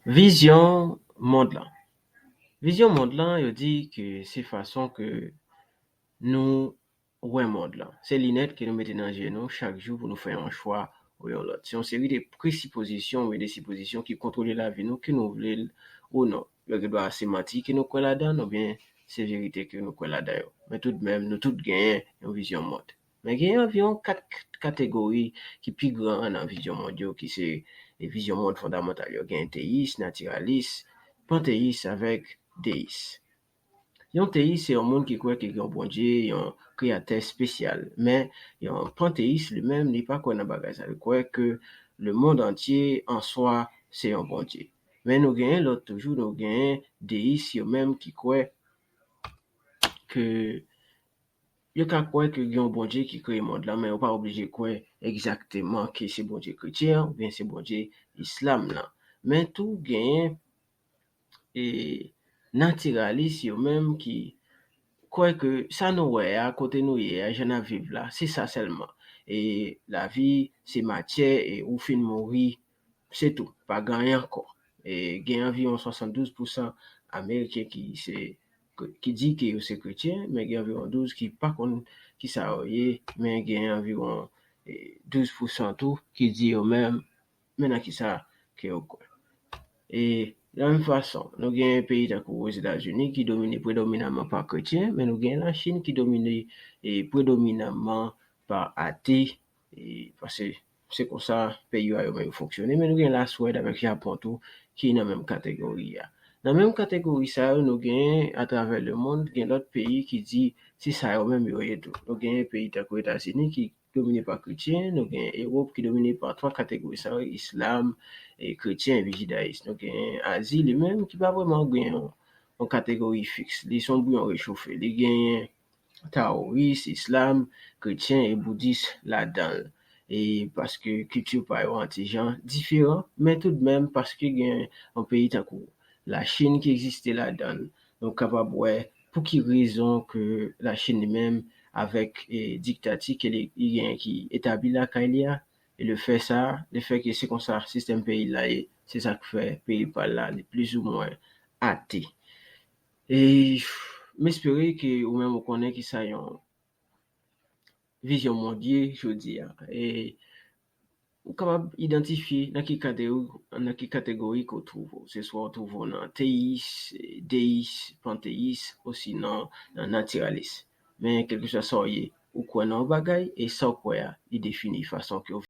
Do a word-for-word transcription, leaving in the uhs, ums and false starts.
Vizyon mond lan. Vizyon mond lan, yo di ke se fason ke nou wè mond lan. Se linèt ke nou mete nan je nou chak jou pou nou fè yon chwa ou yon lòt. Se yon seri de presipozisyon oubyen de sipozisyon ki kontwole lavi nou, ke nou vle l ou non. Yo gen dwa se manti ke nou kwè ladan l, oubyen se verite ke nou kwè ladan yo. Men toudmenm, nou tout genyen yon vizyon mond. Men genyen anviwon kat kategori ki pi gran nan vizyon mond yo, ki se vizyon mond fondamantal yo. Genyen teyis, natiralis, panteyis avèk deyis. Yon teyis se yon moun ki kwè ke gen yon Bondye, yon kreyatè espesyal. Men yon panteyis, li menm, li pa kwè nan bagay sa. Li kwè ke le monde entier en soi se yon Bondye. Men nou genyen lòt toujou, nou genyen deyis yo menm ki kwè ke yo ka kwè ke gen yon Bondye ki kreye mond lan, men yo pa oblije kwè egzakteman ke se Bondye kretyen an oubyen se Bondye islam lan. Men tou genyen e natiralis yo menm ki kwè ke sa nou wè a, kote nou ye a, jan n ap viv la, se sa sèlman. E lavi se matyè, e ou fin mouri, se tou, pa gen anyen ankò. E gen anviwon swasanndouz pousan Ameriken ki se ki di ke yo se kretyen, men gen anviwon douz ki pa konn kisa yo ye, men gen anviwon e, douz pousan tou ki di yo menm, men nan kisa ke yo kwè. E la menm fason, nou gen peyi tankou Ozetazini ki domine predominanman pa kretyen, men nou gen Lachin ki domine e, predominanman pa ate, e, paske se konsa peyi yo a yo menm yo fonksyone, men nou gen Laswèd avèk Japon tou ki nan menm kategori a. Nan menm kategori sa yo, nou gen atravè lemonn, gen lòt peyi ki di se sa yo menm yo ye tou. Nou gen peyi tankou Etazini ki domine pa kretyen, nou gen Ewòp ki domine pa twa kategori sa yo, islam, e kretyen epi jidayis. Nou gen Azi li menm ki pa vrèman gen yon, yon kategori fiks. Li se yon bouyon rechofe. Li genyen taoris, islam, kretyen e boudis ladan l. E paske kilti pa yo an ti jan diferan, men toudmenm paske gen yon peyi tankou Lachin ki egziste ladan l, nou kapab wè pou ki rezon ke Lachin li menm avèk e, diktati ke li, li gen ki etabli lakay li a, e le fè sa, le fè ke se konsa sistèm peyi la ye, se sa k fè peyi pa l la li plizoumwen ate. E m espere ke ou menm ou konnen kisa yon vizyon mond ye jodi a. E ou kapab idantifye nan ki kategori, nan ki kategori ke w twouve w. Se swa w twouve w nan teyis, deyis, panteyis, osinon nan natiralis. Men kèlkeswa sa w ye, ou kwè nan yon bagay, e sa w kwè a, li defini fason ke w